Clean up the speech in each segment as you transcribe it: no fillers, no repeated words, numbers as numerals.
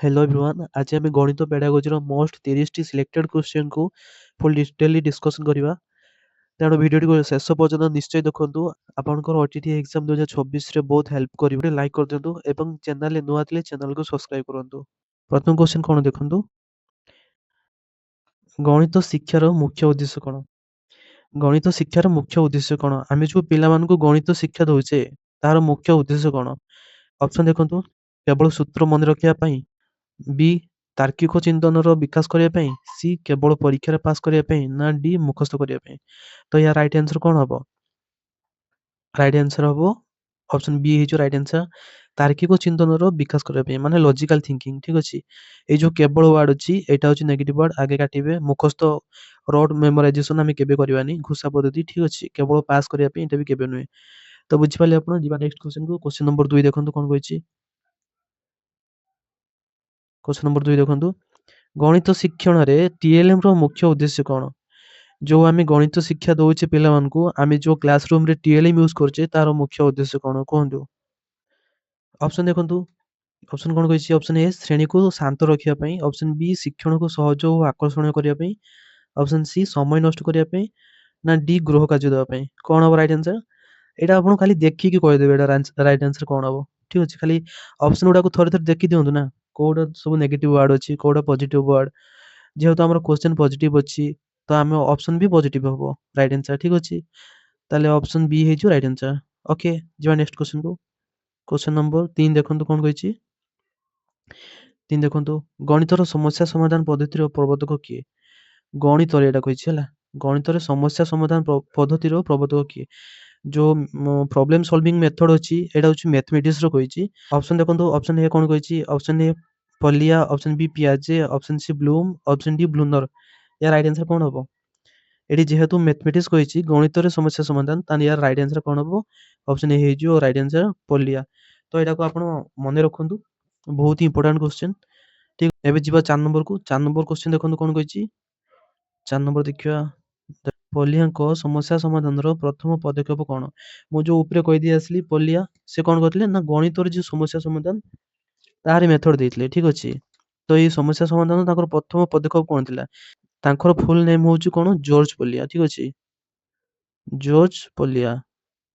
Hello everyone, ଆଜି ଆମେ ଗଣିତ ପେଡାଗୋଜିର ମୋଷ୍ଟ 30ଟି ସିଲେକ୍ଟେଡ୍ କ୍ୱେଶ୍ଚନକୁ ଫୁଲ୍ ଡିଟେଲଲି ଡିସ୍କସନ୍ କରିବା। ତେଣୁ ଭିଡ଼ିଓଟିକୁ ଶେଷ ପର୍ଯ୍ୟନ୍ତ ନିଶ୍ଚୟ ଦେଖନ୍ତୁ। ଆପଣଙ୍କର OTT exam 2026ରେ ବହୁତ ହେଲ୍ପ କରିବ। ଲାଇକ୍ କରିଦିଅନ୍ତୁ ଏବଂ ଚ୍ୟାନେଲରେ ନୂଆ ଥିଲେ ଚ୍ୟାନେଲକୁ ସବସ୍କ୍ରାଇବ୍ କରନ୍ତୁ। ପ୍ରଥମ କ୍ୱେଶ୍ଚନ କ'ଣ ଦେଖନ୍ତୁ। ଗଣିତ ଶିକ୍ଷାର ମୁଖ୍ୟ ଉଦ୍ଦେଶ୍ୟ କ'ଣ? ଗଣିତ ଶିକ୍ଷାର ମୁଖ୍ୟ ଉଦ୍ଦେଶ୍ୟ କ'ଣ? ଆମେ ଯେଉଁ ପିଲାମାନଙ୍କୁ ଗଣିତ ଶିକ୍ଷା ଦେଉଛେ, ତାହାର ମୁଖ୍ୟ ଉଦ୍ଦେଶ୍ୟ କ'ଣ? ଅପସନ୍ ଦେଖନ୍ତୁ। କେବଳ ସୂତ୍ର ମନେ ରଖିବା ପାଇଁ, ବି ତାର୍କିକ ଚିନ୍ତନର ବିକାଶ କରିବା ପାଇଁ, ସି କେବଳ ପରୀକ୍ଷାରେ ପାସ୍ କରିବା ପାଇଁ, ନା ଡି ମୁଖସ୍ଥ କରିବା ପାଇଁ। ତ ୟା ରାଇଟ୍ ଆନ୍ସର କ'ଣ ହବ? ରାଇଟ୍ ଆନ୍ସର ହବ ଅପସନ୍ ବି ହେଇଯିବ ରାଇଟ୍ ଆନ୍ସର, ତାର୍କିକ ଚିନ୍ତନର ବିକାଶ କରିବା ପାଇଁ, ମାନେ ଲଜିକାଲ ଥିଙ୍କିଂ। ଠିକ ଅଛି। ଏଇ ଯୋଉ କେବଳ ୱାର୍ଡ ଅଛି, ଏଇଟା ହଉଛି ନେଗେଟିଭ ୱାର୍ଡ, ଆଗେ କାଟିବେ। ମୁଖସ୍ଥ, ରୋଟ୍ ମେମୋରାଇଜେସନ ଆମେ କେବେ କରିବାନି, ଘୋଷା ପଦ୍ଧତି। ଠିକ ଅଛି। କେବଳ ପାସ୍ କରିବା ପାଇଁ, ଏଇଟା ବି କେବେ ନୁହେଁ। ତ ବୁଝିପାରିଲେ ଆପଣ? ଯିବା ନେକ୍ସଟ କ୍ୱେଶ୍ଚନକୁ। କ୍ୱେଶ୍ଚନ ନମ୍ବର 2 ଦେଖନ୍ତୁ କ'ଣ କହିଛି। କ୍ୱେଶ୍ଚନ ନମ୍ବର 2 ଦେଖନ୍ତୁ। ଗଣିତ ଶିକ୍ଷଣରେ ଟିଏଲଏମ୍ ର ମୁଖ୍ୟ ଉଦ୍ଦେଶ୍ୟ କ'ଣ? ଯୋଉ ଆମେ ଗଣିତ ଶିକ୍ଷା ଦଉଛେ ପିଲାମାନଙ୍କୁ, ଆମେ ଯୋଉ କ୍ଲାସ ରୁମରେ ଟିଏଲଏମ୍ ୟୁଜ କରୁଛେ, ତାର ମୁଖ୍ୟ ଉଦ୍ଦେଶ୍ୟ କ'ଣ କୁହନ୍ତୁ। ଅପସନ୍ ଦେଖନ୍ତୁ। ଅପସନ୍ କ'ଣ କହିଛି? ଅପସନ୍ ଏ, ଶ୍ରେଣୀକୁ ଶାନ୍ତ ରଖିବା ପାଇଁ, ଅପସନ୍ ବି, ଶିକ୍ଷଣକୁ ସହଜ ଓ ଆକର୍ଷଣୀୟ କରିବା ପାଇଁ, ଅପସନ୍ ସି, ସମୟ ନଷ୍ଟ କରିବା ପାଇଁ, ନା ଡି, ଗୃହ କାର୍ଯ୍ୟ ଦେବା ପାଇଁ। କ'ଣ ହବ ରାଇଟ୍ ଆନ୍ସର? ଏଇଟା ଆପଣ ଖାଲି ଦେଖିକି କହିଦେବେ ଏଇଟା ରାଇଟ୍ ଆନ୍ସର କ'ଣ ହବ। ଠିକ ଅଛି। ଖାଲି ଅପସନ୍ ଗୁଡାକୁ ଥରେ ଥରେ ଦେଖି ଦିଅନ୍ତୁ ନା, କୋଉଟା ସବୁ ନେଗେଟିଭ ୱାର୍ଡ ଅଛି, କୋଉଟା ପଜିଟିଭ ୱାର୍ଡ। ଯେହେତୁ ଆମର କ୍ୱେଶ୍ଚନ ପଜିଟିଭ ଅଛି, ତ ଆମେ ଅପସନ୍ ବି ପଜିଟିଭ ହବ ରାଇଟ୍ ଆନ୍ସର। ଠିକ ଅଛି। ତାହେଲେ ଅପସନ୍ ବି ହେଇଯିବ ରାଇଟ୍ ଆନ୍ସର। ଓକେ, ଯିବା ନେକ୍ସଟ କ୍ୱେଶ୍ଚନକୁ। କ୍ୱେଶ୍ଚନ ନମ୍ବର 3 ଦେଖନ୍ତୁ କ'ଣ କହିଛି। 3 ଦେଖନ୍ତୁ। ଗଣିତର ସମସ୍ୟା ସମାଧାନ ପଦ୍ଧତିର ପ୍ରବର୍ତ୍ତକ କିଏ? ଗଣିତରେ ଏଇଟା କହିଛି, ହେଲା। ଗଣିତରେ ସମସ୍ୟା ସମାଧାନ ପଦ୍ଧତିର ପ୍ରବର୍ତ୍ତକ କିଏ? ଯୋଉ ପ୍ରୋବ୍ଲେମ ସଲଭିଂ ମେଥଡ ଅଛି, ଏଇଟା ହଉଛି ମ୍ୟାଥମେଟିକ୍ସର କହିଛି। ଅପସନ୍ ଦେଖନ୍ତୁ। ଅପସନ୍ ଏ କ'ଣ କହିଛି? ଅପସନ୍ ଏ ପଲିଆ, ଅପସନ୍ ବି ପିଆଜେ, option C Bloom, option D Bruner. ୟା ରାଇଟ୍ ଆନ୍ସର କ'ଣ ହବ? ଏଠି ଯେହେତୁ ମ୍ୟାଥମେଟିକ୍ସ କହିଛି, ଗଣିତରେ ସମସ୍ୟା ସମାଧାନ, ତାହେଲେ ୟାର ରାଇଟ୍ ଆନ୍ସର କ'ଣ ହବ? ଅପସନ୍ ଏ ହେଇଯିବ ରାଇଟ୍ ଆନ୍ସର, ପଲିଆ। ତ ଏଇଟାକୁ ଆପଣ ମନେ ରଖନ୍ତୁ, ବହୁତ ଇମ୍ପୋର୍ଟାଣ୍ଟ କ୍ୱେଶ୍ଚନ। ଠିକ, ଏବେ ଯିବା 4 ନମ୍ବରକୁ। 4 ନମ୍ବର କ୍ୱେଶ୍ଚନ ଦେଖନ୍ତୁ କ'ଣ କହିଛି। 4 ନମ୍ବର ଦେଖିବା। ପଲିଆଙ୍କ ସମସ୍ୟା ସମାଧାନର ପ୍ରଥମ ପଦକ୍ଷେପ କ'ଣ? ମୁଁ ଯୋଉ ଉପରେ କହିଦେଇ ଆସିଲି, ପଲିଆ ସେ କ'ଣ କରିଥିଲେ ନା ଗଣିତରେ ଯୋଉ ସମସ୍ୟା ସମାଧାନ, ତାହାରି ମେଥଡ ଦେଇଥିଲେ। ଠିକ ଅଛି। ତ ଏଇ ସମସ୍ୟା ସମାଧାନ ତାଙ୍କର ପ୍ରଥମ ପଦକ୍ଷେପ କ'ଣ ଥିଲା? ତାଙ୍କର ଫୁଲ ନେମ୍ ହଉଛି କ'ଣ? ଜର୍ଜ ପଲିଆ। ଠିକ ଅଛି, ଜର୍ଜ ପଲିଆ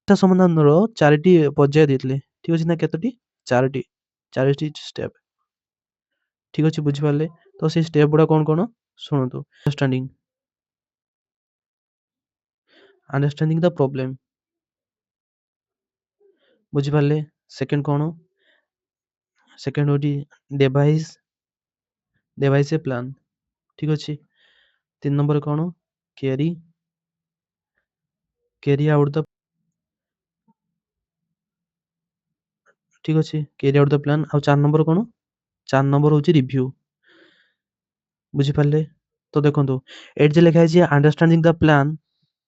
ସମାଧାନର ଚାରିଟି ପର୍ଯ୍ୟାୟ ଦେଇଥିଲେ। ଠିକ ଅଛି ନା? କେତୋଟି? ଚାରୋଟି, ଚାରିଟି ଷ୍ଟେପ୍। ଠିକ ଅଛି, ବୁଝିପାରିଲେ ତ? ସେଇ ଷ୍ଟେପ୍ ଗୁଡ଼ା କ'ଣ କ'ଣ ଶୁଣନ୍ତୁ। ଅଣ୍ଡରଷ୍ଟାଣ୍ଡିଂ ଦ ପ୍ରୋବ୍ଲେମ, ବୁଝିପାରିଲେ? ସେକେଣ୍ଡ କ'ଣ? ସେକେଣ୍ଡ ହେଉଛି ଡେଭାଇସ୍ ଏ ପ୍ଲାନ୍। ଠିକ ଅଛି। 3 ନମ୍ବର କ'ଣ? କ୍ୟାରି କ୍ୟାରି ଆଉଟ୍ ଦ, ଠିକ ଅଛି, କ୍ୟାରି ଆଉଟ୍ the plan. ଆଉ 4 ନମ୍ବର କ'ଣ? 4 ନମ୍ବର ହେଉଛି ରିଭ୍ୟୁ। ବୁଝିପାରିଲେ ତ? ଦେଖନ୍ତୁ, ଏଠି ଯେ ଲେଖା ହେଇଛି ଅଣ୍ଡରଷ୍ଟାଣ୍ଡିଂ ଦ ପ୍ଲାନ୍,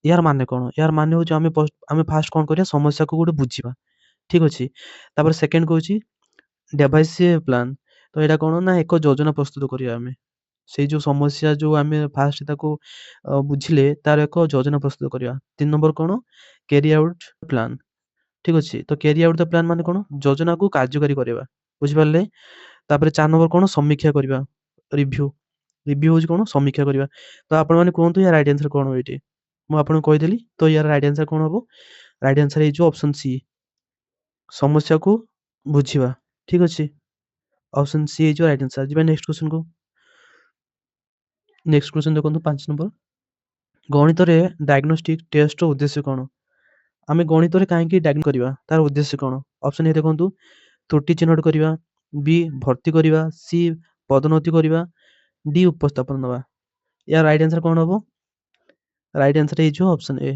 ୟାର ମାନେ କ'ଣ? ୟାର ମାନେ ହେଉଛି ଆମେ ଫାଷ୍ଟ କ'ଣ କରିବା? ସମସ୍ୟାକୁ ଗୋଟେ ବୁଝିବା। ଠିକ ଅଛି। ତାପରେ ସେକେଣ୍ଡ କହୁଛି ଡେଭାଇସ୍ ପ୍ଲାନ୍। ତ ଏଇଟା କ'ଣ ନା ଏକ ଯୋଜନା ପ୍ରସ୍ତୁତ କରିବା। ଆମେ ସେଇ ଯୋଉ ସମସ୍ୟା ଯୋଉ ଆମେ ଫାଷ୍ଟ ତାକୁ ବୁଝିଲେ, ତାର ଏକ ଯୋଜନା ପ୍ରସ୍ତୁତ କରିବା। 3 ନମ୍ବର କ'ଣ? Carry out plan. ଠିକ ଅଛି। ତ କ୍ୟାରି ଆଉଟ୍ the plan ମାନେ କ'ଣ? ଯୋଜନାକୁ କାର୍ଯ୍ୟକାରୀ କରିବା। ବୁଝିପାରିଲେ? ତାପରେ 4 ନମ୍ବର କ'ଣ? ସମୀକ୍ଷା କରିବା, ରିଭ୍ୟୁ। ରିଭ୍ୟୁ ହେଉଛି କ'ଣ? ସମୀକ୍ଷା କରିବା। ତ ଆପଣମାନେ କୁହନ୍ତୁ, ୟା ରାଇଟ୍ ଆନ୍ସର କ'ଣ ହବ? ଏଇଠି ମୁଁ ଆପଣଙ୍କୁ କହିଦେଲି। ତ ୟାର ରାଇଟ୍ ଆନ୍ସର କ'ଣ ହବ? ରାଇଟ୍ ଆନ୍ସର ହେଇଯିବ ଅପସନ୍ ସି, ସମସ୍ୟାକୁ ବୁଝିବା। ଠିକ ଅଛି, ଅପସନ୍ ସି ହେଇଯିବ ରାଇଟ୍ ଆନ୍ସର। ଯିବା ନେକ୍ସଟ କ୍ୱେଶ୍ଚନକୁ। ନେକ୍ସଟ କ୍ୱେଶ୍ଚନ ଦେଖନ୍ତୁ, 5 ନମ୍ବର। ଗଣିତରେ ଡାଇଗ୍ନୋଷ୍ଟିକ୍ ଟେଷ୍ଟର ଉଦ୍ଦେଶ୍ୟ କ'ଣ? ଆମେ ଗଣିତରେ କାହିଁକି ଡାଇଗ୍ନୋ କରିବା, ତାର ଉଦ୍ଦେଶ୍ୟ କ'ଣ? ଅପସନ୍ ଏ ଦେଖନ୍ତୁ। ତ୍ରୁଟି ଚିହ୍ନଟ କରିବା, ବି ଭର୍ତ୍ତି କରିବା, ସି ପଦୋନ୍ନତି କରିବା, ଡି ଉପସ୍ଥାପନ ନେବା। ୟା ରାଇଟ୍ ଆନ୍ସର କ'ଣ ହବ? ରାଇଟ୍ ଆନ୍ସର ହେଇଯିବ ଅପସନ୍ ଏ,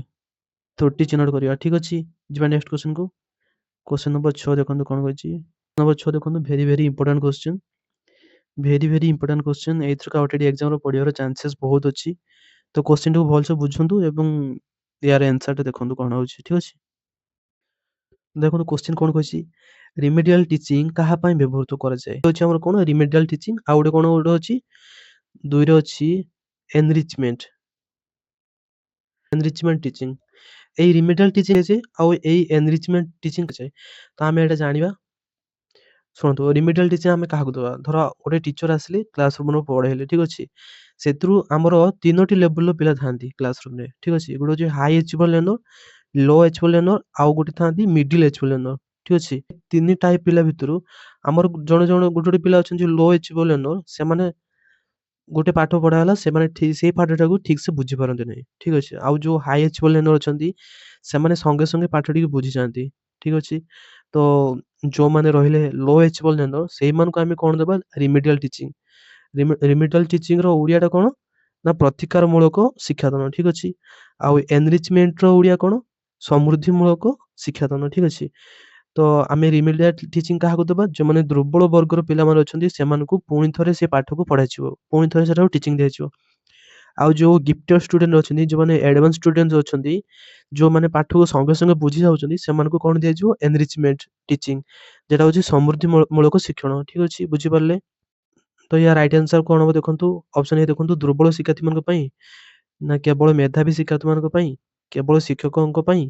ତ୍ରୁଟି ଚିହ୍ନଟ କରିବା। ଠିକ ଅଛି, ଯିବା ନେକ୍ସଟ କ୍ୱେଶ୍ଚନକୁ। କ୍ୱେଶ୍ଚନ ନମ୍ବର 6 ଦେଖନ୍ତୁ କ'ଣ କହିଛି। ନମ୍ବର 6 ଦେଖନ୍ତୁ, very very important question, very very important question। ଏଇଥରକ ଓଟିଇଟି ଏକ୍ଜାମର ପଡ଼ିବାର ଚାନ୍ସେସ୍ ବହୁତ ଅଛି। ତ କ୍ୱେଶ୍ଚନଟିକୁ ଭଲସେ ବୁଝନ୍ତୁ ଏବଂ ୟାର ଆନ୍ସରଟା ଦେଖନ୍ତୁ କ'ଣ ହେଉଛି। ଠିକ ଅଛି। ଦେଖନ୍ତୁ, କ୍ୱେଶ୍ଚନ କ'ଣ କହିଛି। ରିମେଡିଆଲ ଟିଚିଂ କାହା ପାଇଁ ବ୍ୟବହୃତ କରାଯାଏ? ଅଛି ଆମର କ'ଣ ରିମେଡିଆଲ ଟିଚିଂ, ଆଉ ଗୋଟେ କ'ଣ ଗୋଟେ ଅଛି, ଦୁଇରେ ଅଛି ଏନରିଚମେଣ୍ଟ, ଏନରିଚମେଣ୍ଟ ଟିଚିଂ। ଏଇ ରିମେଡିଆଲ ଟିଚିଂ ଅଛି ଆଉ ଏଇ ଏନରିଚମେଣ୍ଟ ଟିଚିଂ ଅଛି। ତ ଆମେ ଏଇଟା ଜାଣିବା। ଶୁଣନ୍ତୁ, ରିମିଡ଼ିଆଲ ଟିଚିଂ ଆମେ କାହାକୁ ଦେବା? ଧର ଗୋଟେ ଟିଚର ଆସିଲେ, କ୍ଲାସ ରୁମ୍ରେ ପଢ଼େଇଲେ, ଠିକ୍ ଅଛି। ସେଥିରୁ ଆମର ତିନୋଟି ଲେବୁଲର ପିଲା ଥାନ୍ତି କ୍ଲାସ ରୁମ୍ରେ, ଠିକ୍ ଅଛି। ଗୋଟେ ହେଉଛି ହାଇ ଆଚିଭର ଲର୍ନର, ଲୋ ଆଚିଭର ଲର୍ନର, ଆଉ ଗୋଟେ ଥାନ୍ତି ମିଡିଲ୍ ଆଚିଭର ଲର୍ନର, ଠିକ୍ ଅଛି। ତିନି ଟାଇପ୍ ପିଲା ଭିତରୁ ଆମର ଜଣେ ଜଣେ ଗୋଟେ ଗୋଟେ ପିଲା ଅଛନ୍ତି ଲୋ ଆଚିଭର ଲର୍ନର। ସେମାନେ ଗୋଟେ ପାଠ ପଢ଼ା ହେଲା, ସେମାନେ ସେଇ ପାଠଟାକୁ ଠିକ୍ ସେ ବୁଝିପାରନ୍ତି ନାହିଁ, ଠିକ୍ ଅଛି। ଆଉ ଯେଉଁ ହାଇ ଆଚିଭର ଲର୍ନର ଅଛନ୍ତି, ସେମାନେ ସଙ୍ଗେ ସଙ୍ଗେ ପାଠଟିକୁ ବୁଝିଯାଆନ୍ତି, ଠିକ୍ ଅଛି। ତ ଯେଉଁମାନେ ରହିଲେ ଲୋ ଆଚିଭର ଲର୍ନର, ସେଇମାନଙ୍କୁ ଆମେ କ'ଣ ଦେବା? Remedial teaching. ରିମିଡ଼ିଆଲ ଟିଚିଂର ଓଡ଼ିଆଟା କ'ଣ ନା ପ୍ରତିକାରମୂଳକ ଶିକ୍ଷାଦାନ, ଠିକ୍ ଅଛି। ଆଉ ଏନରିଚମେଣ୍ଟର ଓଡ଼ିଆ କ'ଣ? ସମୃଦ୍ଧିମୂଳକ ଶିକ୍ଷାଦାନ, ଠିକ୍ ଅଛି। ତ ଆମେ ରିମିଡ଼ିଆଲ ଟିଚିଂ କାହାକୁ ଦେବା? ଯେଉଁମାନେ ଦୁର୍ବଳ ବର୍ଗର ପିଲାମାନେ ଅଛନ୍ତି, ସେମାନଙ୍କୁ ପୁଣି ଥରେ ସେ ପାଠକୁ ପଢ଼ାଯିବ, ପୁଣି ଥରେ ସେଟାକୁ ଟିଚିଂ ଦିଆଯିବ। ଆଉ ଯେଉଁ ଗିଫ୍ଟେଡ୍ ଷ୍ଟୁଡେଣ୍ଟ ଅଛନ୍ତି, ଯେଉଁମାନେ ଆଡ଼ଭାନ୍ସ ଷ୍ଟୁଡେଣ୍ଟ ଅଛନ୍ତି, ଯେଉଁମାନେ ପାଠକୁ ସଙ୍ଗେ ସଙ୍ଗେ ବୁଝି ଯାଉଛନ୍ତି, ସେମାନଙ୍କୁ କ'ଣ ଦିଆଯିବ? ଏନରିଚମେଣ୍ଟ ଟିଚିଂ, ଯେଟା ହେଉଛି ସମୃଦ୍ଧି ମୂଳକ ଶିକ୍ଷଣ, ଠିକ୍ ଅଛି। ବୁଝିପାରିଲେ ତ? ୟା ରାଇଟ୍ ଆନ୍ସର୍ କ'ଣ ହେବ ଦେଖନ୍ତୁ। ଅପସନ୍ ଏ ଦେଖନ୍ତୁ, ଦୁର୍ବଳ ଶିକ୍ଷାର୍ଥୀମାନଙ୍କ ପାଇଁ ନା କେବଳ ମେଧାବୀ ଶିକ୍ଷାର୍ଥୀମାନଙ୍କ ପାଇଁ, କେବଳ ଶିକ୍ଷକଙ୍କ ପାଇଁ,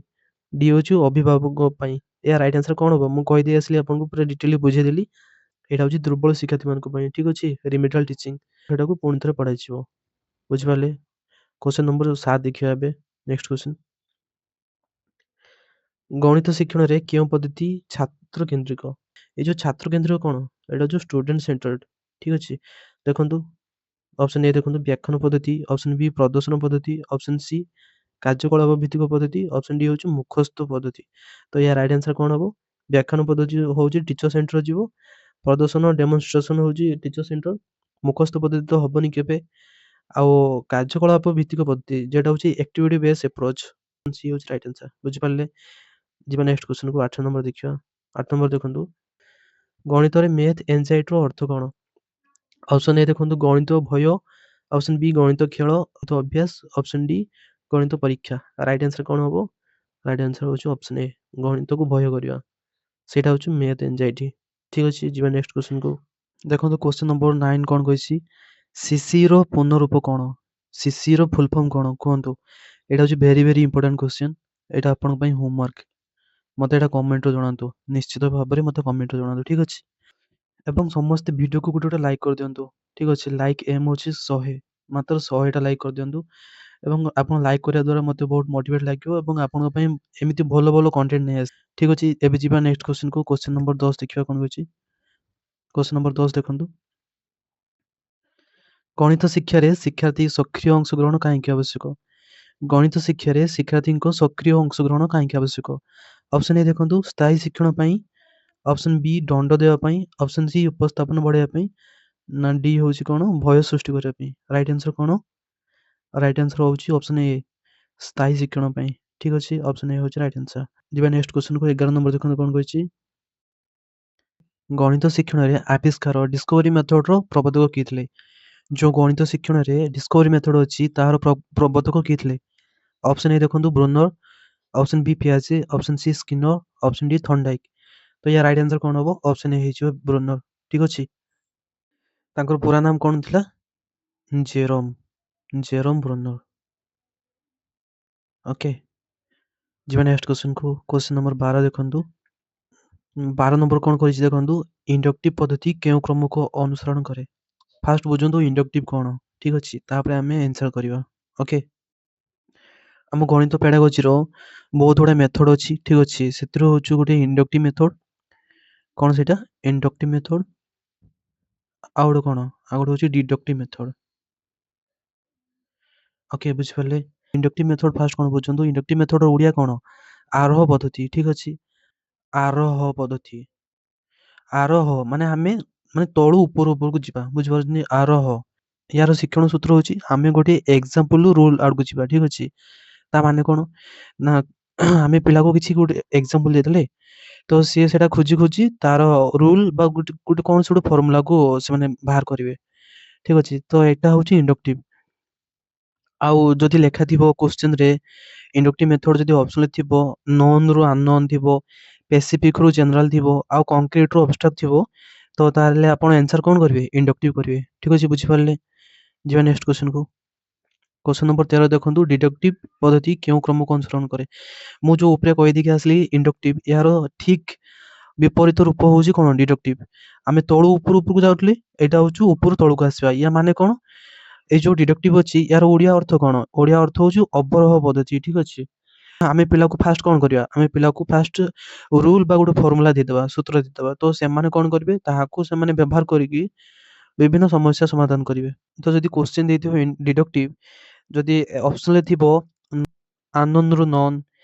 ଡି ହେଉଛି ଅଭିଭାବକଙ୍କ ପାଇଁ। ଏହା ରାଇଟ୍ ଆନ୍ସର୍ କ'ଣ ହେବ? ମୁଁ କହିଦେଇ ଆସିଲି ଆପଣଙ୍କୁ, ପୁରା ଡିଟେଲି ବୁଝେଇଦେଲି। ଏଇଟା ହେଉଛି ଦୁର୍ବଳ ଶିକ୍ଷାର୍ଥୀମାନଙ୍କ ପାଇଁ, ଠିକ୍ ଅଛି। ରିମିଡ଼ିଆଲ ଟିଚିଂ, ସେଟାକୁ ପୁଣି ଥରେ ପଢ଼ାଯିବ। ବୁଝିପାରିଲେ? କ୍ୱେଶ୍ଚନ୍ ନମ୍ବର 7 ଦେଖିବା ଏବେ। ନେକ୍ସଟ କ୍ୱେଶ୍ଚନ୍, ଗଣିତ ଶିକ୍ଷଣରେ କେଉଁ ପଦ୍ଧତି ଛାତ୍ର କେନ୍ଦ୍ରିକ? ଏ ଯେଉଁ ଛାତ୍ର କେନ୍ଦ୍ରିକ କ'ଣ? ଏଇଟା ଯେଉଁ ଷ୍ଟୁଡେଣ୍ଟ ସେଣ୍ଟର୍ଡ, ଠିକ୍ ଅଛି। ଦେଖନ୍ତୁ, ଅପସନ୍ ଏ ଦେଖନ୍ତୁ, ବ୍ୟାଖ୍ୟାନ ପଦ୍ଧତି, ଅପସନ୍ ବି ପ୍ରଦର୍ଶନ ପଦ୍ଧତି, ଅପସନ୍ ସି କାର୍ଯ୍ୟକଳାପ ଭିତ୍ତିକ ପଦ୍ଧତି, ଅପସନ୍ ଡି ହେଉଛି ମୁଖସ୍ଥ ପଦ୍ଧତି। ତ ଏହା ରାଇଟ୍ ଆନ୍ସର୍ କ'ଣ ହେବ? ବ୍ୟାଖ୍ୟାନ ପଦ୍ଧତି ହେଉଛି ଟିଚର ସେଣ୍ଟର ଯିବ, ପ୍ରଦର୍ଶନ ଡେମନଷ୍ଟ୍ରେସନ ହେଉଛି ଟିଚର ସେଣ୍ଟର, ମୁଖସ୍ଥ ପଦ୍ଧତି ତ ହେବନି କେବେ, ଆଉ କାର୍ଯ୍ୟକଳାପ ଭିତ୍ତିକ ପଦ୍ଧତି ଯେଟା ହେଉଛି ଆକ୍ଟିଭିଟି ବେସ୍ ଆପ୍ରୋଚ୍, ସି ହେଉଛି ରାଇଟ୍ ଆନ୍ସର୍। ବୁଝିପାରିଲେ? ଯିବା ନେକ୍ସଟ କ୍ୱେଶ୍ଚନକୁ, 8 ନମ୍ବର ଦେଖିବା। 8 ନମ୍ବର ଦେଖନ୍ତୁ, ଗଣିତରେ ମ୍ୟାଥ୍ ଏନ୍ଜାଇଟିର ଅର୍ଥ କ'ଣ? ଅପସନ୍ ଏ ଦେଖନ୍ତୁ, ଗଣିତ ଭୟ, ଅପସନ୍ ବି ଗଣିତ ଖେଳ ଅଭ୍ୟାସ, ଅପସନ୍ ଡି ଗଣିତ ପରୀକ୍ଷା। ରାଇଟ୍ ଆନ୍ସର୍ କ'ଣ ହେବ? ରାଇଟ୍ ଆନ୍ସର୍ ହେଉଛି ଅପସନ୍ ଏ, ଗଣିତକୁ ଭୟ କରିବା, ସେଇଟା ହେଉଛି ମ୍ୟାଥ୍ ଏନ୍ଜାଇଟି, ଠିକ୍ ଅଛି। ଯିବା ନେକ୍ସଟ କ୍ୱେଶ୍ଚନକୁ। ଦେଖନ୍ତୁ, କ୍ୱେଶ୍ଚନ୍ ନମ୍ବର 9 କ'ଣ କହିଛି? ସିସିର ପୂର୍ଣ୍ଣ ରୂପ କ'ଣ? ସିସିର ଫୁଲ୍ ଫର୍ମ କ'ଣ କୁହନ୍ତୁ। ଏଇଟା ହେଉଛି ଭେରି ଭେରି ଇମ୍ପୋର୍ଟାଣ୍ଟ କ୍ୱେଶ୍ଚନ୍। ଏଇଟା ଆପଣଙ୍କ ପାଇଁ ହୋମୱାର୍କ। ମୋତେ ଏଇଟା କମେଣ୍ଟରେ ଜଣାନ୍ତୁ, ନିଶ୍ଚିତ ଭାବରେ ମୋତେ କମେଣ୍ଟରେ ଜଣାନ୍ତୁ, ଠିକ୍ ଅଛି। ଏବଂ ସମସ୍ତେ ଭିଡ଼ିଓକୁ ଗୋଟେ ଗୋଟେ ଲାଇକ୍ କରିଦିଅନ୍ତୁ, ଠିକ୍ ଅଛି। ଲାଇକ୍ ଏମ୍ ହେଉଛି 100, ମାତ୍ର 100ଟା ଲାଇକ୍ କରିଦିଅନ୍ତୁ ଏବଂ ଆପଣ ଲାଇକ୍ କରିବା ଦ୍ୱାରା ମୋତେ ବହୁତ ମୋଟିଭେଟ୍ ଲାଗିବ ଏବଂ ଆପଣଙ୍କ ପାଇଁ ଏମିତି ଭଲ ଭଲ କଣ୍ଟେଣ୍ଟ ନେଇ ଆସେ, ଠିକ୍ ଅଛି। ଏବେ ଯିବା ନେକ୍ସଟ କ୍ୱେଶ୍ଚନକୁ। କ୍ୱେଶ୍ଚନ୍ ନମ୍ବର 10 ଦେଖିବା କ'ଣ କହିଛି। କ୍ୱେଶ୍ଚନ୍ ନମ୍ବର 10 ଦେଖନ୍ତୁ, ଗଣିତ ଶିକ୍ଷାରେ ଶିକ୍ଷାର୍ଥୀ ସକ୍ରିୟ ଅଂଶଗ୍ରହଣ କାହିଁକି ଆବଶ୍ୟକ? ଗଣିତ ଶିକ୍ଷାରେ ଶିକ୍ଷାର୍ଥୀଙ୍କ ସକ୍ରିୟ ଅଂଶଗ୍ରହଣ କାହିଁକି ଆବଶ୍ୟକ? ଅପସନ୍ ଏ ଦେଖନ୍ତୁ, ସ୍ଥାୟୀ ଶିକ୍ଷଣ ପାଇଁ, ଅପସନ୍ ବି ଦଣ୍ଡ ଦେବା ପାଇଁ, ଅପସନ୍ ସି ଉପସ୍ଥାପନ ବଢ଼ାଇବା ପାଇଁ, ନା ଡି ହେଉଛି କ'ଣ ଭୟ ସୃଷ୍ଟି କରିବା ପାଇଁ। ରାଇଟ୍ ଆନ୍ସର୍ କ'ଣ? ରାଇଟ୍ ଆନ୍ସର୍ ହେଉଛି ଅପସନ୍ ଏ, ସ୍ଥାୟୀ ଶିକ୍ଷଣ ପାଇଁ, ଠିକ୍ ଅଛି। ଅପସନ୍ ଏ ହେଉଛି ରାଇଟ୍ ଆନ୍ସର୍। ଯିବା ନେକ୍ସଟ କ୍ୱେଶ୍ଚନକୁ। 11 ନମ୍ବର ଦେଖନ୍ତୁ କ'ଣ କହିଛି। ଗଣିତ ଶିକ୍ଷଣରେ ଆବିଷ୍କାର ଡିସ୍କଭରି ମେଥଡ଼ର ପ୍ରବର୍ତ୍ତକ କିଏ ଥିଲେ? ଯେଉଁ ଗଣିତ ଶିକ୍ଷଣରେ ଡିସ୍କଭରି ମେଥଡ଼ ଅଛି, ତାହାର ପ୍ରବର୍ତ୍ତକ କିଏ ଥିଲେ? ଅପସନ୍ ଏ ଦେଖନ୍ତୁ, ବ୍ରୁନର, ଅପସନ୍ ବି ପିଆଜେ, option C Skinner, option D Thorndike. ତ ୟା ରାଇଟ୍ ଆନ୍ସର୍ କ'ଣ ହେବ? ଅପସନ୍ ଏ ହେଇଯିବ ବ୍ରୁନର, ଠିକ୍ ଅଛି। ତାଙ୍କର ପୁରା ନାମ କ'ଣ ଥିଲା? Jerome, Jerome Bruner. ଓକେ, ଯିବା ନେକ୍ସଟ କ୍ୱେଶ୍ଚନକୁ। କ୍ୱେଶ୍ଚନ ନମ୍ବର 12 ଦେଖନ୍ତୁ। 12 ନମ୍ବର କ'ଣ କହିଛି ଦେଖନ୍ତୁ, ଇଣ୍ଡକ୍ଟିଭ ପଦ୍ଧତି କେଉଁ କ୍ରମକୁ ଅନୁସରଣ କରେ? ଫାଷ୍ଟ ବୁଝନ୍ତୁ ଇଣ୍ଡକ୍ଟିଭ କ'ଣ, ଠିକ୍ ଅଛି, ତାପରେ ଆମେ ଆନ୍ସର୍ କରିବା। ଓକେ, ଆମ ଗଣିତ ପେଡାଗୋଜିର ବହୁତ ଗୁଡ଼ାଏ ମେଥଡ଼ ଅଛି, ଠିକ୍ ଅଛି। ସେଥିରୁ ହେଉଛି ଗୋଟେ ଇଣ୍ଡକ୍ଟିଭ ମେଥଡ଼। କ'ଣ ସେଇଟା? ଇଣ୍ଡକ୍ଟିଭ ମେଥଡ଼। ଆଉ ଗୋଟେ କ'ଣ? ଆଉ ଗୋଟେ ହେଉଛି ଡିଡକ୍ଟିଭ ମେଥଡ଼। ଓକେ, ବୁଝିପାରିଲେ? ଇଣ୍ଡକ୍ଟିଭ ମେଥଡ଼ ଫାଷ୍ଟ କ'ଣ ବୁଝନ୍ତୁ। ଇଣ୍ଡକ୍ଟିଭ ମେଥଡ଼ର ଓଡ଼ିଆ କ'ଣ? ଆରୋହ ପଦ୍ଧତି, ଠିକ୍ ଅଛି। ଆରୋହ ପଦ୍ଧତି, ଆରୋହ ମାନେ ଆମେ ମାନେ ତଳୁ ଉପରୁ ଉପରକୁ ଯିବା, ବୁଝିପାରୁଛନ୍ତି? ଆରୋହ। ୟାର ଶିକ୍ଷଣ ସୂତ୍ର ହେଉଛି ଆମେ ଗୋଟିଏ ଏକ୍ଜାମ୍ପଲ୍ ରୁଲ୍ ଆଡ଼କୁ ଯିବା, ଠିକ୍ ଅଛି। ତା ମାନେ କ'ଣ ନା ଆମେ ପିଲାକୁ କିଛି ଗୋଟେ ଏକ୍ଜାମ୍ପଲ୍ ଦେଇଦେଲେ ତ ସିଏ ସେଇଟା ଖୋଜି ଖୋଜି ତାର ରୁଲ୍ ବା ଗୋଟେ ଗୋଟେ କୌଣସି ଗୋଟେ ଫର୍ମୁଲାକୁ ସେମାନେ ବାହାର କରିବେ, ଠିକ୍ ଅଛି। ତ ଏଇଟା ହେଉଛି ଇଣ୍ଡକ୍ଟିଭ। ଆଉ ଯଦି ଲେଖା ଥିବ କ୍ୱେଶ୍ଚନରେ ଇଣ୍ଡକ୍ଟିଭ ମେଥଡ଼, ଯଦି ଅପସନରେ ଥିବ ନନ୍ରୁ ଅନନୋନ୍ ଥିବ, ସ୍ପେସିଫିକରୁ ଜେନେରାଲ ଥିବ ଆଉ କଂକ୍ରିଟରୁ ଅବଷ୍ଟ୍ରାକ୍ଟ ଥିବ, ତ ତାହେଲେ ଆପଣ ଆନ୍ସର୍ କ'ଣ କରିବେ? ଇଣ୍ଡକ୍ଟିଭ କରିବେ, ଠିକ୍ ଅଛି। ବୁଝିପାରିଲେ? ଯିବା ନେକ୍ସଟ କ୍ୱେଶ୍ଚନକୁ। କ୍ୱେଶ୍ଚନ ନମ୍ବର 13 ଦେଖନ୍ତୁ, ଡିଡକ୍ଟିଭ ପଦ୍ଧତି କେଉଁ କ୍ରମକୁ ଅନୁସରଣ କରେ? ମୁଁ ଯେଉଁ ଉପରେ କହିଦେଇକି ଆସିଲି ଇଣ୍ଡକ୍ଟିଭ, ଏହାର ଠିକ୍ ବିପରୀତ ରୂପ ହେଉଛି କ'ଣ? ଡିଡକ୍ଟିଭ। ଆମେ ତଳୁ ଉପରୁ ଉପରକୁ ଯାଉଥିଲେ, ଏଇଟା ହେଉଛି ଉପରୁ ତଳକୁ ଆସିବା। ୟା ମାନେ କ'ଣ? ଏଇ ଯେଉଁ ଡିଡକ୍ଟିଭ ଅଛି, ୟାର ଓଡ଼ିଆ ଅର୍ଥ କ'ଣ? ଓଡ଼ିଆ ଅର୍ଥ ହେଉଛି ଅବରୋହ ପଦ୍ଧତି। ଠିକ୍ ଅଛି। ଆମେ ପିଲାକୁ ଫାଷ୍ଟ କ'ଣ କରିବା? ଆମେ ପିଲାକୁ ଫାଷ୍ଟ ରୁଲ୍ ବା ଗୋଟେ ଫର୍ମୁଲା ଦେଇଦେବା, ସୂତ୍ର ଦେଇଦେବା। ତ ସେମାନେ କ'ଣ କରିବେ? ତାହାକୁ ସେମାନେ ବ୍ୟବହାର କରିକି ବିଭିନ୍ନ ସମସ୍ୟା ସମାଧାନ କରିବେ। ତ ଯଦି କୋଶ୍ଚିନ୍ ଦେଇଥିବ ଡିଡକ୍ଟିଭ, ଯଦି ଅପସନରେ ଥିବ ଆନନ୍‌ରୁ ନନ୍,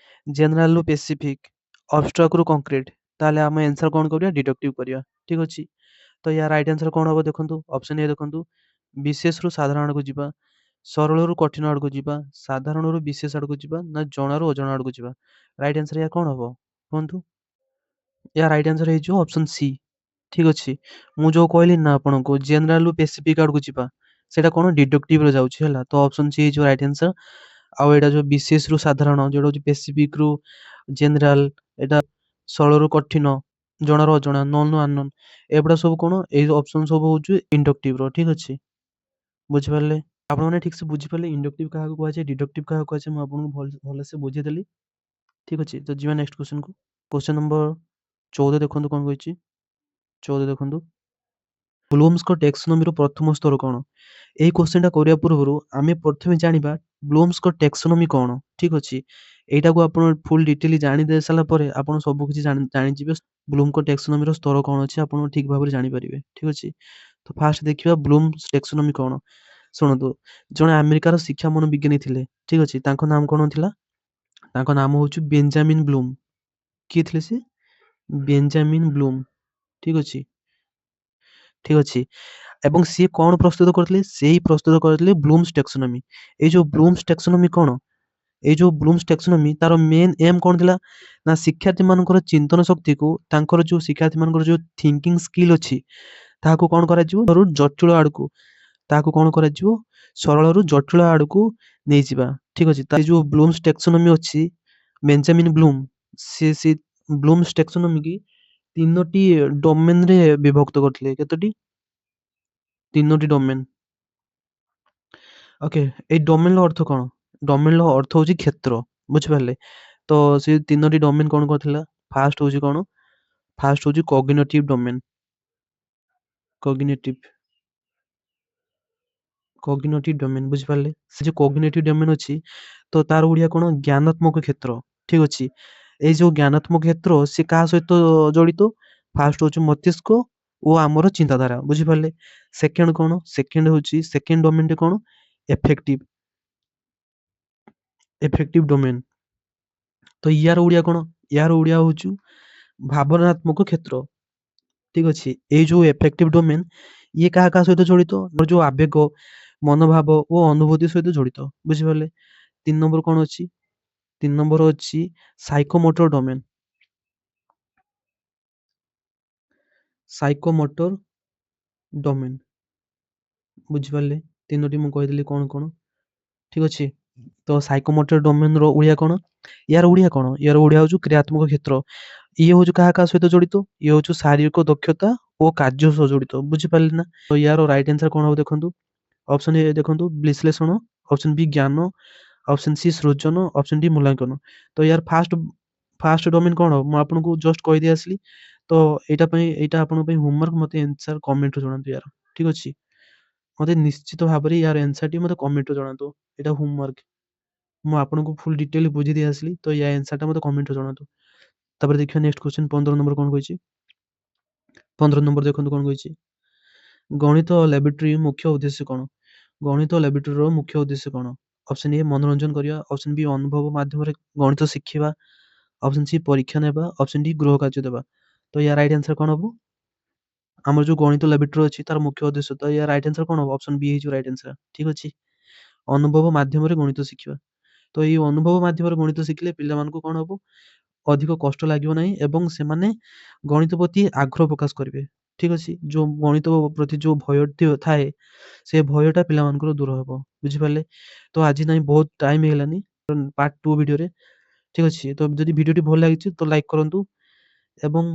ଜେନେରାଲରୁ ସ୍ପେସିଫିକ୍, ଅବଷ୍ଟ୍ରାକ୍ଟରୁ କଂକ୍ରିଟ୍, ତାହେଲେ ଆମେ ଆନ୍ସର କ'ଣ କରିବା? ଡିଡକ୍ଟିଭ କରିବା। ଠିକ୍ ଅଛି। ତ ୟା ରାଇଟ୍ ଆନ୍ସର କ'ଣ ହେବ ଦେଖନ୍ତୁ। ଅପସନ୍ ଏ ଦେଖନ୍ତୁ, ବିଶେଷରୁ ସାଧାରଣ ଆଡ଼କୁ ଯିବା, ସରଳରୁ କଠିନ ଆଡ଼କୁ ଯିବା, ସାଧାରଣରୁ ବିଶେଷ ଆଡ଼କୁ ଯିବା, ନା ଜଣାରୁ ଅଜଣା ଆଡ଼କୁ ଯିବା। ରାଇଟ୍ ଆନ୍ସର ୟା କ'ଣ ହେବ କୁହନ୍ତୁ? ୟା ରାଇଟ୍ ଆନ୍ସର ହେଇଯିବ ଅପସନ୍ ସି। ଠିକ୍ ଅଛି। ମୁଁ ଯେଉଁ କହିଲି ନା ଆପଣଙ୍କୁ, ଜେନେରାଲରୁ ସ୍ପେସିଫିକ୍ ଆଡ଼କୁ ଯିବା, ସେଇଟା କ'ଣ ଡିଡକ୍ଟିଭରେ ଯାଉଛି, ହେଲା। ତ ଅପସନ୍ ସି ହେଇଯିବ ରାଇଟ୍ ଆନ୍ସର। ଆଉ ଏଇଟା ଯେଉଁ ବିଶେଷରୁ ସାଧାରଣ, ଯେଉଁଟା ହେଉଛି ସ୍ପେସିଫିକ୍ରୁ ଜେନେରାଲ, ଏଇଟା ସରଳରୁ କଠିନ, ଜଣାରୁ ଅଜଣା, ନନ୍ରୁ ଅନନୋନ୍, ଏଗୁଡ଼ା ସବୁ କ'ଣ? ଏଇ ଅପସନ୍ ସବୁ ହେଉଛି ଇଣ୍ଡକ୍ଟିଭର। ଠିକ୍ ଅଛି। ବୁଝିପାରିଲେ ଆପଣମାନେ? ଠିକ୍ ସେ ବୁଝିପାରିଲେ ଇଣ୍ଡକ୍ଟିଭ କାହାକୁ କୁହାଯାଏ, ଡିଡକ୍ଟିଭ କାହାକୁ କୁହାଯାଏ? ମୁଁ ଆପଣଙ୍କୁ ଭଲସେ ବୁଝେଇଦେଲି। ଠିକ୍ ଅଛି। ତ ଯିବା ନେକ୍ସଟ କ୍ୱେଶ୍ଚନକୁ। କ୍ୱେଶ୍ଚନ ନମ୍ବର 14 ଦେଖନ୍ତୁ କ'ଣ କହିଛି। 14 ଦେଖନ୍ତୁ, ବ୍ଲୁମ୍ସଙ୍କ ଟେକ୍ସୋନୋମିର ପ୍ରଥମ ସ୍ତର କ'ଣ? ଏଇ କ୍ୱେଶ୍ଚନଟା କରିବା ପୂର୍ବରୁ ଆମେ ପ୍ରଥମେ ଜାଣିବା ବ୍ଲୁମ୍ସଙ୍କ ଟେକ୍ସୋନୋମି କ'ଣ। ଠିକ୍ ଅଛି। ଏଇଟାକୁ ଆପଣ ଫୁଲ୍ ଡିଟେଲ ଜାଣି ଦେଇ ସାରିଲା ପରେ ଆପଣ ସବୁ କିଛି ଜାଣିଯିବେ। ବ୍ଲୁମ୍ଙ୍କ ଟେକ୍ସୋନୋମିର ସ୍ତର କ'ଣ ଅଛି, ଆପଣ ଠିକ୍ ଭାବରେ ଜାଣିପାରିବେ। ଠିକ୍ ଅଛି। ତ ଫାଷ୍ଟ ଦେଖିବା ବ୍ଲୁମ୍ସ ଟେକ୍ସୋନୋମି କ'ଣ। ଶୁଣନ୍ତୁ, ଜଣେ ଆମେରିକାର ଶିକ୍ଷା ମନୋବିଜ୍ଞାନୀ ଥିଲେ। ଠିକ୍ ଅଛି। ତାଙ୍କ ନାମ କ'ଣ ଥିଲା? ତାଙ୍କ ନାମ ହେଉଛି ବେଞ୍ଜାମିନ୍ ବ୍ଲୁମ୍। କିଏ ଥିଲେ ସେ? Benjamin bloom. ଠିକ୍ ଅଛି। ଠିକ୍ ଅଛି। ଏବଂ ସିଏ କ'ଣ ପ୍ରସ୍ତୁତ କରିଥିଲେ? ସେଇ ପ୍ରସ୍ତୁତ କରିଥିଲେ ବ୍ଲୁମ୍ସ ଟେକ୍ସୋନୋମି। ଏଇ ଯେଉଁ ବ୍ଲୁମ୍ସ ଟେକ୍ସୋନୋମି କ'ଣ? ଏଇ ଯେଉଁ ବ୍ଲୁମ୍ସ ଟେକ୍ସୋନୋମି, ତାର ମେନ୍ ଏମ୍ କ'ଣ ଥିଲା ନା ଶିକ୍ଷାର୍ଥୀମାନଙ୍କର ଚିନ୍ତନ ଶକ୍ତିକୁ, ତାଙ୍କର ଯେଉଁ ଶିକ୍ଷାର୍ଥୀମାନଙ୍କର ଯେଉଁ ଥିଙ୍କିଂ ସ୍କିଲ୍ ଅଛି, ତାହାକୁ କ'ଣ କରାଯିବ? ଜଟିଳ ଆଡ଼କୁ, ତାହାକୁ କ'ଣ କରାଯିବ? ସରଳରୁ ଜଟିଳ ଆଡ଼କୁ ନେଇଯିବା। ଠିକ୍ ଅଛି। ତା ଯେଉଁ ବ୍ଲୁମ୍ସ ଟେକ୍ସୋନୋମି ଅଛି, ବେଞ୍ଜାମିନ୍ ବ୍ଲୁମ୍ ସେ ବ୍ଲୁମ୍ସ ଟେକ୍ସୋନୋମି କି ତିନୋଟି ଡୋମେନରେ ବିଭକ୍ତ କରିଥିଲେ। କେତୋଟି? ତିନୋଟି ଡୋମେନ୍। ଓକେ, ଏଇ ଡୋମେନର ଅର୍ଥ କ'ଣ? ଡୋମେନର ଅର୍ଥ ହେଉଛି କ୍ଷେତ୍ର। ବୁଝିପାରିଲେ? ତ ସେ ତିନୋଟି ଡୋମେନ୍ କ'ଣ କରିଥିଲା? ଫାଷ୍ଟ ହେଉଛି କ'ଣ? ଫାଷ୍ଟ ହେଉଛି କଗ୍ନିଟିଭ ଡୋମେନ୍। କଗ୍ନିଟିଭ ଡୋମେନ୍, ବୁଝିପାରିଲେ? ସେ ଯେଉଁ କଗ୍ନିଟିଭ ଡୋମେନ୍ ଅଛି, ତ ତାର ଓଡ଼ିଆ କ'ଣ? ଜ୍ଞାନାତ୍ମକ କ୍ଷେତ୍ର। ଠିକ୍ ଅଛି। ଏଇ ଯେଉଁ ଜ୍ଞାନାତ୍ମକ କ୍ଷେତ୍ର, ସେ କାହା ସହିତ ଜଡ଼ିତ? ଫାଷ୍ଟ ହେଉଛି ମସ୍ତିଷ୍କ ଓ ଆମର ଚିନ୍ତାଧାରା। ବୁଝିପାରିଲେ? ସେକେଣ୍ଡ କ'ଣ? ସେକେଣ୍ଡ ହେଉଛି, ସେକେଣ୍ଡ ଡୋମେନ୍ଟି କ'ଣ? ଏଫେକ୍ଟିଭ ଡୋମେନ୍। ତ ୟାର ଓଡ଼ିଆ କ'ଣ? ୟାର ଓଡ଼ିଆ ହେଉଛି ଭାବନାତ୍ମକ କ୍ଷେତ୍ର। ଠିକ୍ ଅଛି। ଏଇ ଯେଉଁ ଏଫେକ୍ଟିଭ ଡୋମେନ୍, ଇଏ କାହା କାହା ସହିତ ଜଡ଼ିତ? ଆମର ଯେଉଁ ଆବେଗ, ମନୋଭାବ ଓ ଅନୁଭୂତି ସହିତ ଜଡ଼ିତ। ବୁଝିପାରିଲେ? 3 ନମ୍ବର କ'ଣ ଅଛି? 3 ନମ୍ବର ଅଛି ସାଇକୋମୋଟର ଡୋମେନ୍। ସାଇକୋମୋଟର ଡୋମେନ୍, ବୁଝିପାରିଲେ? ତିନୋଟି ମୁଁ କହିଦେଲି କ'ଣ କ'ଣ। ଠିକ୍ ଅଛି। ତ ସାଇକୋମୋଟର ଡୋମେନ୍ର ଓଡ଼ିଆ କ'ଣ? ୟାର ଓଡ଼ିଆ କ'ଣ? ୟାର ଓଡ଼ିଆ ହେଉଛି କ୍ରିୟାତ୍ମକ କ୍ଷେତ୍ର। ଇଏ ହେଉଛି କାହା କାହା ସହିତ ଜଡ଼ିତ? ଇଏ ହେଉଛି ଶାରୀରିକ ଦକ୍ଷତା ଓ କାର୍ଯ୍ୟ ସହ ଜଡ଼ିତ। ବୁଝିପାରିଲେ ନା? ତ ୟାର ରାଇଟ୍ ଆନ୍ସର କ'ଣ ହେବ ଦେଖନ୍ତୁ। ଅପସନ୍ ଏ ଦେଖନ୍ତୁ ବିଶ୍ଳେଷଣ, ଅପସନ୍ ବି ଜ୍ଞାନ, ଅପସନ୍ ସି ସୃଜନ, ଅପସନ୍ ଡି ମୂଲ୍ୟାଙ୍କନ। ତ ୟାର ଫାଷ୍ଟ ଫାଷ୍ଟ ଡୋମେନ୍ କ'ଣ ହେବ ମୁଁ ଆପଣଙ୍କୁ ଜଷ୍ଟ କହିଦେଇ ଆସିଲି। ତ ଏଇଟା ପାଇଁ, ଏଇଟା ଆପଣଙ୍କ ପାଇଁ ହୋମୱାର୍କ। ମୋତେ ଆନ୍ସର କମେଣ୍ଟରେ ଜଣାନ୍ତୁ ୟାର। ଠିକ୍ ଅଛି। ମୋତେ ନିଶ୍ଚିତ ଭାବରେ ୟାର ଆନ୍ସରଟି ମୋତେ କମେଣ୍ଟରେ ଜଣାନ୍ତୁ। ଏଇଟା ହୋମୱାର୍କ। ମୁଁ ଆପଣଙ୍କୁ ଫୁଲ୍ ଡିଟେଲ ବୁଝେଇ ଦେଇ ଆସିଲି। ତ ୟା ଆନ୍ସରଟା ମୋତେ କମେଣ୍ଟରେ ଜଣାନ୍ତୁ। ତାପରେ ଦେଖିବା ନେକ୍ସଟ କ୍ୱେଶ୍ଚନ, 15 ନମ୍ବର କ'ଣ କହିଛି। 15 ନମ୍ବର ଦେଖନ୍ତୁ କ'ଣ କହିଛି। ଗଣିତ ଲାବୋରେଟୋରୀ ମୁଖ୍ୟ ଉଦ୍ଦେଶ୍ୟ କ'ଣ? ଗଣିତ ଲାବୋରେଟୋରୀର ମୁଖ୍ୟ ଉଦ୍ଦେଶ୍ୟ କ'ଣ? ଅପସନ୍ ଏ ମନୋରଞ୍ଜନ କରିବା, ଅପସନ୍ ବି ଅନୁଭବ ମାଧ୍ୟମରେ ଗଣିତ ଶିଖିବା, ଅପସନ୍ ସି ପରୀକ୍ଷା ନେବା, ଅପସନ୍ ଡି ଗୃହ କାର୍ଯ୍ୟ ଦେବା। ତ ୟା ରାଇଟ୍ ଆନ୍ସର କ'ଣ ହେବ? ଆମର ଯେଉଁ ଗଣିତ ଲାବୋରେଟୋରୀ ଅଛି, ତାର ମୁଖ୍ୟ ଉଦ୍ଦେଶ୍ୟ, ତ ୟା ରାଇଟ୍ ଆନ୍ସର କ'ଣ ହେବ? ଅପସନ୍ ବି ହେଇଯିବ ରାଇଟ୍ ଆନ୍ସର। ଠିକ୍ ଅଛି। ଅନୁଭବ ମାଧ୍ୟମରେ ଗଣିତ ଶିଖିବା। ତ ଏଇ ଅନୁଭବ ମାଧ୍ୟମରେ ଗଣିତ ଶିଖିଲେ ପିଲାମାନଙ୍କୁ କ'ଣ ହେବ? ଅଧିକ କଷ୍ଟ ଲାଗିବ ନାହିଁ ଏବଂ ସେମାନେ ଗଣିତ ପ୍ରତି ଆଗ୍ରହ ପ୍ରକାଶ କରିବେ। ଠିକ୍ ଅଛି। ଯେଉଁ ଗଣିତ ପ୍ରତି ଯେଉଁ ଭୟ ଥାଏ, ସେ ଭୟଟା ପିଲାମାନଙ୍କର ଦୂର ହେବ। ବୁଝିପାରିଲେ? ତ ଆଜି ନାହିଁ, ବହୁତ ଟାଇମ୍ ହେଇଗଲାନି, ପାର୍ଟ 2 ଭିଡ଼ିଓରେ। ଠିକ୍ ଅଛି। ତ ଯଦି ଭିଡ଼ିଓଟି ଭଲ ଲାଗିଛି ତ ଲାଇକ୍ କରନ୍ତୁ ଏବଂ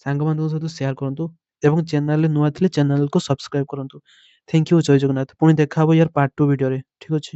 ସାଙ୍ଗମାନଙ୍କ ସହିତ ସେୟାର କରନ୍ତୁ ଏବଂ ଚ୍ୟାନେଲରେ ନୂଆ ଥିଲେ ଚ୍ୟାନେଲକୁ ସବସ୍କ୍ରାଇବ୍ କରନ୍ତୁ। Thank you. ଜୟ ଜଗନ୍ନାଥ। ପୁଣି ଦେଖା ହେବ ୟାର ପାର୍ଟ 2 ଭିଡ଼ିଓରେ। ଠିକ୍ ଅଛି।